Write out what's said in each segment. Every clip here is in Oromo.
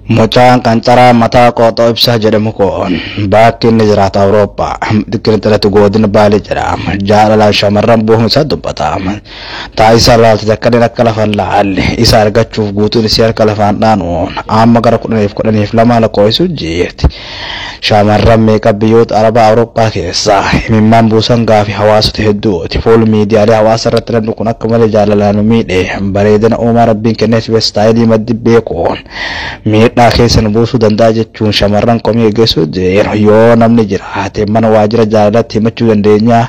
Mucaan qancaraa mataa qooxoo ibsaa jedhamu kun bakki inni jiraatu Awurooppaa Xiqqilxilatti godina Baalee jedhama. Jaalalaan shamarran bu'uun isaa dubbata. Taasisaa laaltite kanneen akka lafaan laalle isa argachuuf guutuun isii harka lafaan dhaanuun amma gara 10f 12 lakkoofsuu jirti. Shamarran meeqa biyyoota Arabaa Awurooppaa keessaa imimmaan buusan gaafii hawaasota hedduuti. Fuula miidiyaalee hawaasa irratti namni kun akka malee jaalalaan miidhe bareedina uumaa rabbiin kenneef istaayilii maddi beekuun miidhaa keessa nu buusuu danda'a jechuun shamarran komii geggeessuu jiru. Yoo namni jiraate mana waajjira jaalalatti himachuu dandeenya.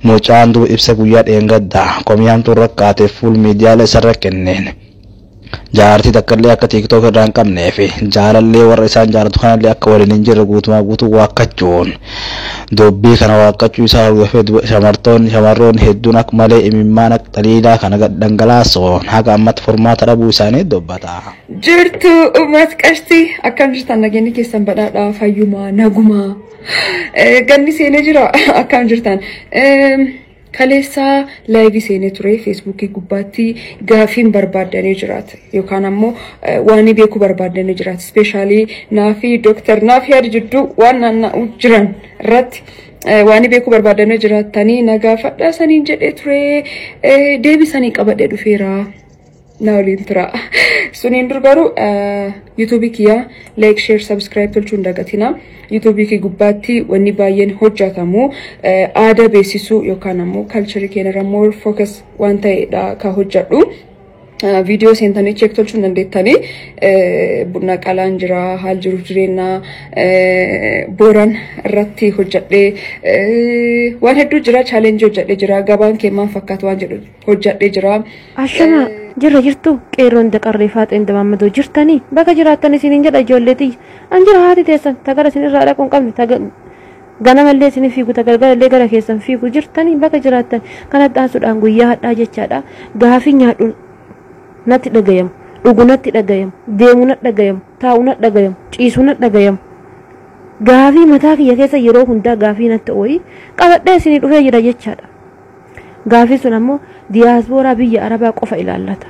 Mucaan duuba ibsa guyyaa dheengaddaa komii hamtuun rakkaateef fuula miidiyaalee isarra kenneen. Jaartii takkallee akka TikTok irraa hin qabnee fi jaalallee warra isaan jaalatu kanallee akka waliin hin jirre guutumaa guutuu waakkachuun dubbii kana waakkachuu isaa hordofee shamartoonni shamarroonni hedduun akka malee imimmaan akka xaliilaa kana gad dhangalaasuun haga ammatti furmaata dhabuu isaanii dubbata. Jirtu uummata qashtii, akkam jirtan? Nageenyi keessan badhaadhaa, fayyumaa, nagumaa? Ganni seenee jira, akkam jirtan? Kaleessaa live seenee ture Feesbuukii gubbaatti. Gaafiin barbaaddanii jiraate yookaan ammoo waan beekuu barbaaddanii jiraate, especially naafii Dooktar Naafi jidduu waan naanna'u jiran irratti waan beekuu barbaaddanii jiraattanii nagaafadhaa saniin jedhee ture, deebisanii qabadhee dhufeera. Na waliin tura. Suniin dur garuu yuutuubii kiyyaa like, share, subscribe tolchuu hin dagatina. Yuutuubii kiyya gubbaatti wanni baay'een hojjetamu aadaa beeksisuu yookaan ammoo culture keenya irra more focus waan ta'edha ka hojjedhu. Viidiyoo seentanii check tolchuu hin dandeettanii. Bunna qalaan jira, haal jiruuf jireenyaa Booran irratti hojjedhee, waan hedduu jira, challenge hojjedhee jira, gabaan kee maal fakkaatu waan jedhu hojjedhee jira. Ashama, jirra jirtu? Qeerroon daqarree faaxeen damammadoo jirtanii, bakka jiraattan isiniin jedha. Ijoollee tiyya, an jira. Haati teessan tagara isin irraa dhaquu hin qabne, ganamallee isin fiigu, tagalgalallee gara keessan fiigu jirtanii, bakka jiraattan. Kana dhaansuudhaan guyyaa hadhaa jechaadha, gaafii nyaadhu natti dhagayamu, dhugu natti dhagayamu, deemu natti dhagayamu, taa'u natti dhagayamu, ciisu natti dhagayamu, gaafii mataa kiyya keessa yeroo hundaa gaafii natti ooyi qabadhee isinii dhufee jira jechaadha. Gaafii sun ammoo diyaaspooraa biyya Arabaa qofa ilaallata.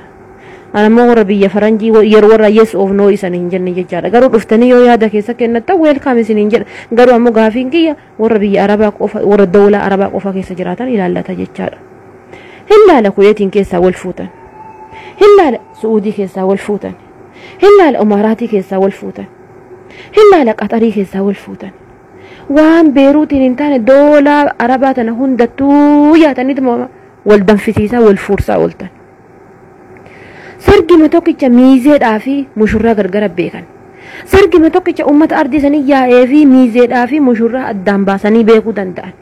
Ana ammoo warra biyya faranjii yeroo warra yes or no isan hin jenne jechaadha. Garuu dhuftanii yoo yaada keessa kennattan welcome isiniin jedha. Garuu ammoo gaafiin kiyya warra biyya Arabaa qofa, warra dawlaa Arabaa qofa keessa jiraatan ilaallata jechaadha. Hin laala Kuweetiin keessaa wal fuutan. Hin laala Su'uudii keessaa wal fuutan. Hin laala Umaaraatii keessaa wal fuutan. Hin laala Qaxarii keessaa wal fuutan. Waan Beeruutiin hin taane doolaa Arabaa tana hundattuu yaataniituma wal danfisiisaa, wal fuursaa ooltan. Sargima tokkicha miizeedhaa fi mushurraa gargara beekan. Sargima tokkicha uummata ardii sanii yaa'ee fi miizeedhaa fi mushurraa addaan baasanii beekuu danda'an.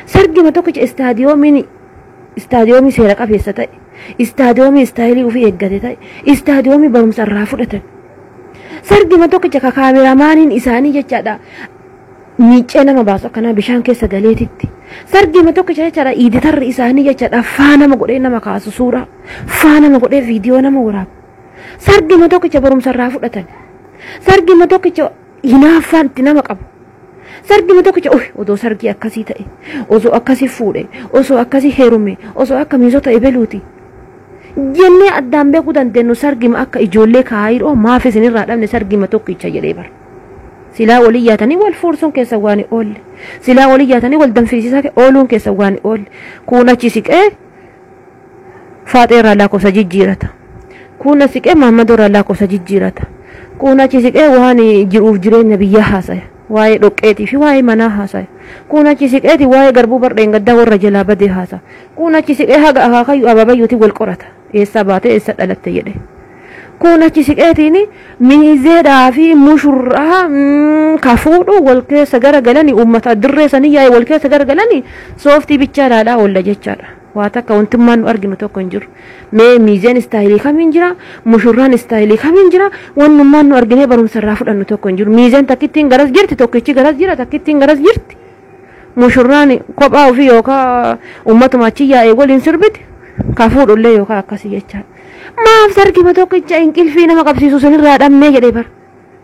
Sargima tokkicha istaadiyoomii seera qabeessa ta'e, istaadiyoomii istaayilii ofii eeggate ta'e, istaadiyoomii barumsa irraa fudhatan. Sargima tokkicha ka kaameramaaniin isaanii jechaadha miiccee nama baasu akkanaa bishaan keessa galeetitti. Sargima tokkicha jechaadha editorri isaanii jechaadha faa nama godhee nama kaasu, suuraa faa nama godhee viidiyoo nama waraabu. Sargima tokkicha barumsa irraa fudhatan. Sargima tokkicha hinaaffaan itti nama qabu. Sargima tokkicha uy odoo sargii akkasii ta'e, osoo akkasii fuudhe, osoo akkasii heerume, osoo akka miizota ebeluuti jennee addaan beekuu dandeenyu sargima akka ijoollee Kaayiroo maaf isinirraa dhabne sargima tokkicha jedhee bara. Silaa walii yaatanii wal fuursuun keessa waan oolle. Silaa walii yaatanii wal danfisiisaa ooluun keessa waan oolle. Kun achi siqee faaxee irraa lakkoofsa jijjiirata. Kun as siqee Mahammadoo irraa lakkoofsa jijjiirata. Kun achi siqee waan jiruuf jireenya biyyaa haasaya. Waa'ee dhoqqeetii fi waa'ee manaa haasaya. Kun achi siqeeti waa'ee garbuu bardheen gaddaa warra jalaa badee haasaya. Kun achi siqee haga akaakayyuu ababayyuutiin wal qorata. Eessa baatee, eessa dhalatte jedhe. Kun achi siqeetiin miizeedhaa fi mushurraa ka fuudhu wal keessa garagalanii, uummata dirree sanii yaa'e wal keessa garagalanii sooftii bichaa ilaalaa oolla jechaadha. Waa takka wantummaan nu arginu tokko hin jiru. Mee miizeen istaayilii kamiin jira? Mushurraan istaayilii kamiin jira? Wannummaan nu arginee barumsa irraa fudhannu tokko hin jiru. Miizeen takkittiin garas jirti, tokkichi garas jira, takkittiin garas jirti. Mushurraan kophaa ofii yookaan uummatuma achi yaa'ee waliin sirbiti. Ka fuudhullee yookaan akkasii jechaadha. Maaf sargima tokkicha inqilfii nama qabsiisu sanirraa dhabnee jedhee bara.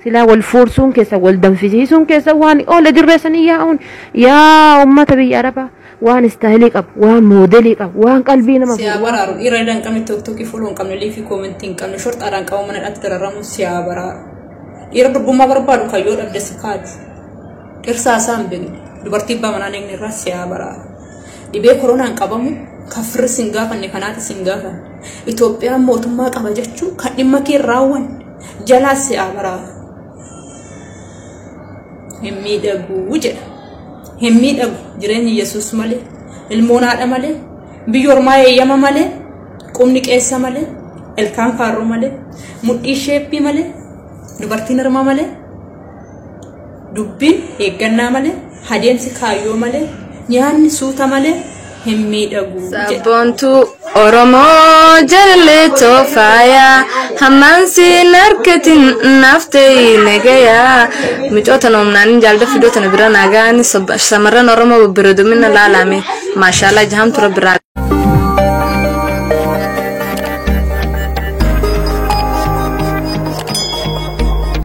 Silaa wal fuursuun keessa, wal danfisiisuun keessa waan oole dirreessanii yaa'uun, yaa uummata biyya Arabaa, waan istaayilii qabu, waan moodelii qabu, waan qalbii nama Siyaa baraaru. Dhiira hin qabne, TikTokii fuuluu hin qabne, live comment hin qabne, shorxaadhaan qabu, mana dhatti dararamu siyaa baraaru. Dhiira durbummaa barbaadu kan yoo dhabde si kaaju. Dhirsaa isaa hin beekne. Dubartii abbaa manaa hin eegne irraa si haa baraaru. Dhibee koronaan qabamu kan firri si hin gaafanne kanaati si hin gaafanne. Itoophiyaan mootummaa qaba jechuun kan dhimma kee hin raawwanne jalaa si haa baraaru. Hin miidhagu jedha. Hin miidhagu jireenyi Yesuus malee, ilmoon haadha malee, biyya ormaa eeyyama malee, qubni qeessa malee, ilkaan kaarroo malee, mudhii sheeppii malee, dubartiin hirma malee, dubbiin eeggannaa malee, adeemsi kaayyoo malee, nyaanni suuta malee hin miidhagu jedha. Sabboontuu Oromoo jaalalleetoo faayaa hammaan siin harkatin naaf ta'e nagayaa micoota noomnaanii jaalda fidoota na bira naagaani shamarran Oromoo babbareedomina laalame maashaalaa jahamtu rabbi.